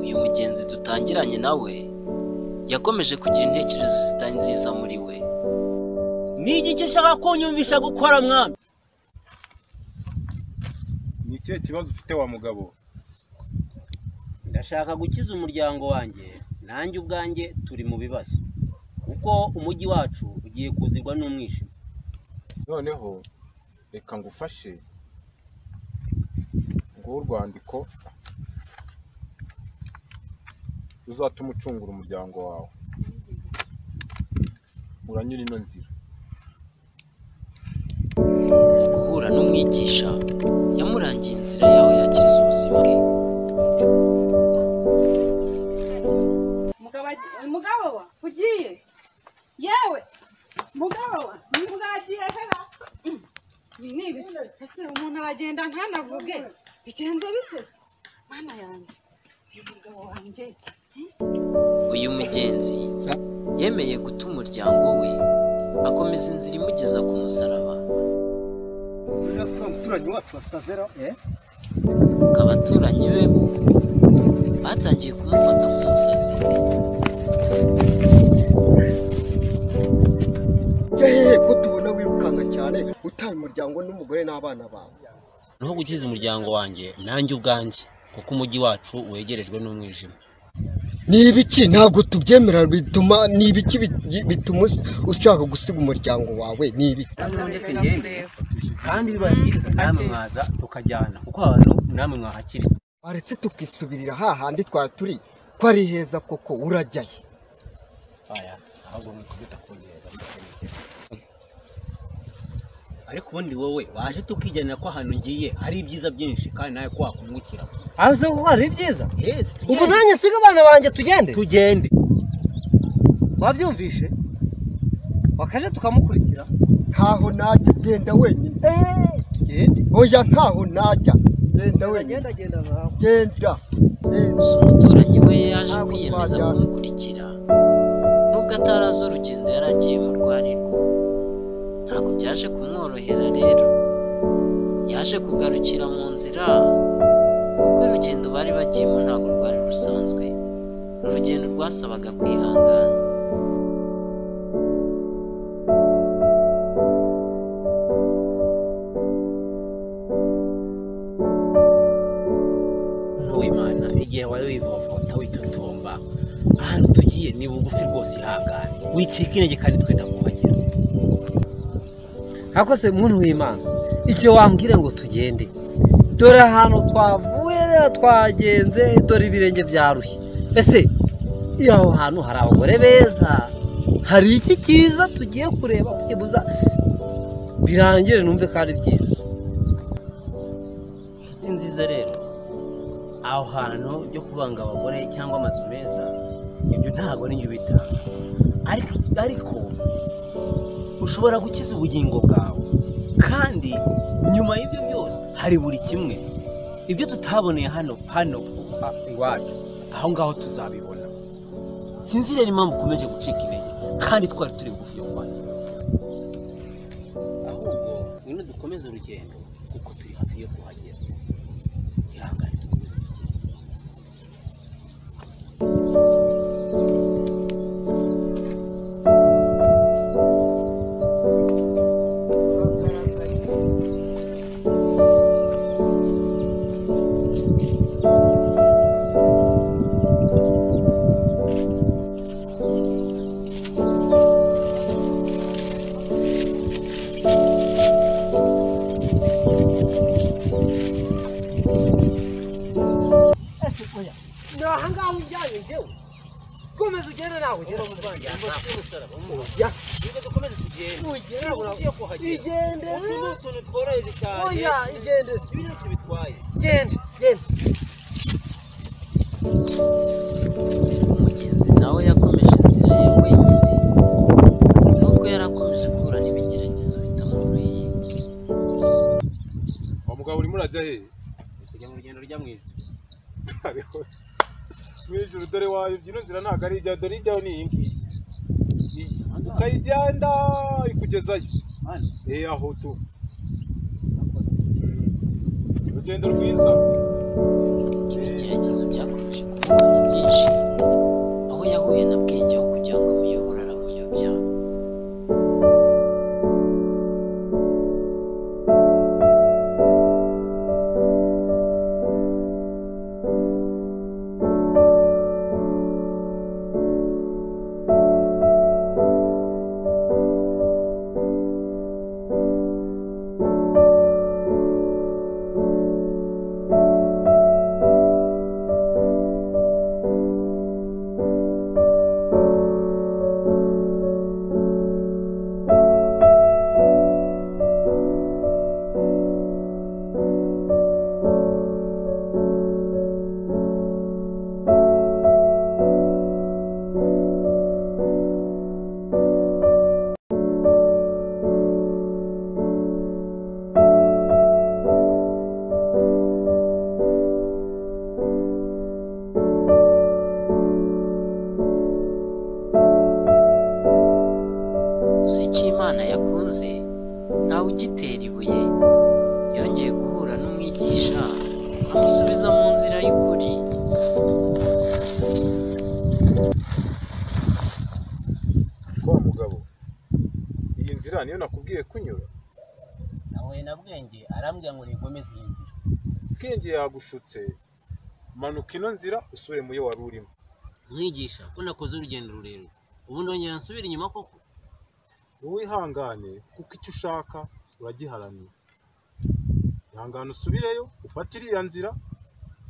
Uyu mugenzi dutangiranye nawe yakomeje kugira intekerezo zitari nziza muri we. Ni iki ushaka kunyumvisha gukora mwana? Ni ikihe kibazo ufite wa mugabo? Ndashaka gukiza umuryango wanjye, nanjye ubwanjye turi mu bibazo kuko umujyi wacu ugiye kuzirwa n'umwijima. Noneho reka ngufashe nguhe urwandiko ruzatuma ucungura umuryango wawe. Uranyura ino nzira. Guhura n'umwigisha yamurangiye inzira yawe yakiza ubuzima bwe. Mugabo wa ugiye? Yewe mugabo wa mwagiye hera? Ibi ni ibiki? Ese umuntu aragenda ntanavuge bigenze bite? Mana yanjye, uyu mugabo wanjye. Uyu mugenzi yemeye guta umuryango we akomeza inzira imugeza ku musaraba. Abaturanyi be bo batangiye kumufata nk'umusazi. Hehe ko tubona wirukanka cyane utaye umuryango n'umugore n'abana bawe? Niho gukiza umuryango wanjye nanjye ubwanjye kuko umujyi wacu wegerejwe n'umwijima. Ni ibiki ntabwo tubyemera bituma ni ibiki bituma ushaka gusiga umuryango wawe? Ni ibiki? Kandi bibaye byiza namwe mwaza tukajyana kuko abantu namwe mwahakiriza. Baretse tukisubirira hahandi twari turi ko ari heza koko. Urajyaye? Aya ahubwo mwikomeza kunyereza. Ariko ubundi wowe waje tukijyanira ko ahantu ngiye hari ibyiza byinshi kandi nawe ko wakungukira. Aze ko hari ibyiza? Yes. Ubu nanjye siga abana banjye tugende? Tugende. Wabyumvishe? Wakaje tukamukurikira? Ntaho najya, genda wenyine. Tugende. Oya ntaho najya, genda wenyine. Genda nawe. Genda. Gusa umuturanyi we yaje kwiyemeza kumukurikira nubwo atarazi urugendo yari agiye mu rwarirwo. Ntabwo byaje kumworohera rero, yaje kugarukira mu nzira kuko urugendo bari bagiyemo ntabwo rwari rusanzwe. Ni urugendo rwasabaga kwihangana. W'Imana, igihe wari wivovota witotomba, ahantu tugiye ni bugufi rwose, ihangane wicika intege kandi twenda kuhagera. Hakoze muntu w'Imana, icyo wambwira ngo tugende, dore ahantu twavuye twagenze, dore ibirenge byarushye. Ese iyo aho hantu hari abagore beza, hari iki cyiza tugiye kureba byibuza birangire numve kandi byiza. Inshuti nziza rero, aho hantu byo kubanga abagore cyangwa amazu meza ibyo ntabwo ni bitanga, ariko ushobora gukiza ubugingo bwawe kandi nyuma y'ibyo byose hari buri kimwe. Ibyo tutaboneye hano iwacu aho ngaho tuzabibona. Sinzi rero impamvu ukomeje gucika intege kandi twari turi bugufi yo kwangira. Ahubwo ngwino dukomeze urugendo kuko turi hafi yo kuhagera. Ihangane dukomeze tugende. Umugenzi nawe yakomeje inzira ye wenyine nubwo yari akomeje guhura n'ibigeragezo bitamworoheye. Wa mugabo urimo urajya he? Kujya mu rugendo rujya mu ijuru. Mu ijuru dore wayobye, ino nzira ntabwo ari ijyayo, dore ijyayo ni iyi ngiyi. Ukayigenda ikugezayo. Aho tu. Urugendo rwiza. Ibigeragezo byakomeje kumubana Gusa icyo Imana yakunze ntawe ugitera ibuye. Yongeye guhura n'umwigisha amusubiza mu nzira y'ukuri. Wa mugabo, iyi nzira niyo nakubwiye kunyura. Nahuye na Bwenge arambwira ngo ninkomeze iyi nzira. Bwenge yagushutse, manuka ino nzira usubire mu yo wari urimo. Mwigisha, ko nakoze urugendo rurerure, ubu ndongera nsubira inyuma koko? Wowe ihangane kuko icyo ushaka uragiharanira. Ihangane usubireyo ufate iriya nzira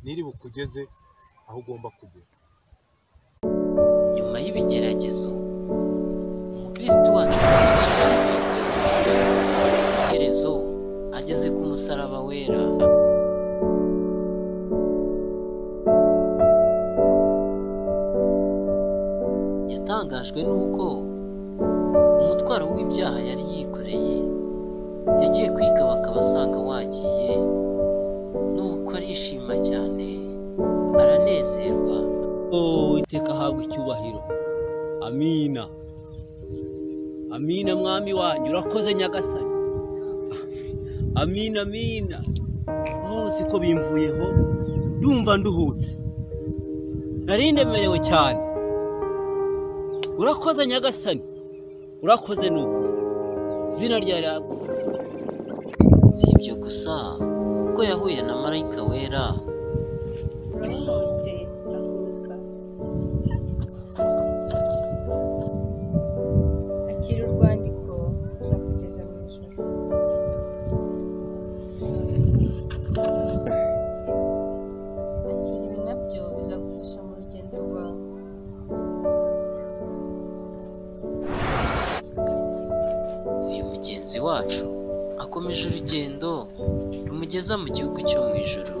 niri bukugeze aho ugomba kugera. Nyuma y'ibigeragezo, umukristo wacu yakomeje kwiga. Iherezo ageze ku musaraba wera. Yatangajwe n'uko umutwaro w'ibyaha yari yikoreye yagiye kwikabakaba asanga wagiye, nuko arishima cyane aranezerwa. Uwiteka ahabwa icyubahiro. Amina, amina mwami wanjye, urakoze nyagasani. Amina, amina. Bose ko bimvuyeho ndumva nduhutse, nari ndemerewe cyane. Urakoze nyagasani, urakoze nuko izina rya. Si ibyo gusa kuko yahuye na marayika wera. Uramutse haguruka. Akira urwandiko ruzakugeza mu ijuru. Akira ibi nabyo bizagufasha mu rugendo rwawe. Uyu mugenzi wacu akomeje urugendo rumugeza mu gihugu cyo mu ijuru.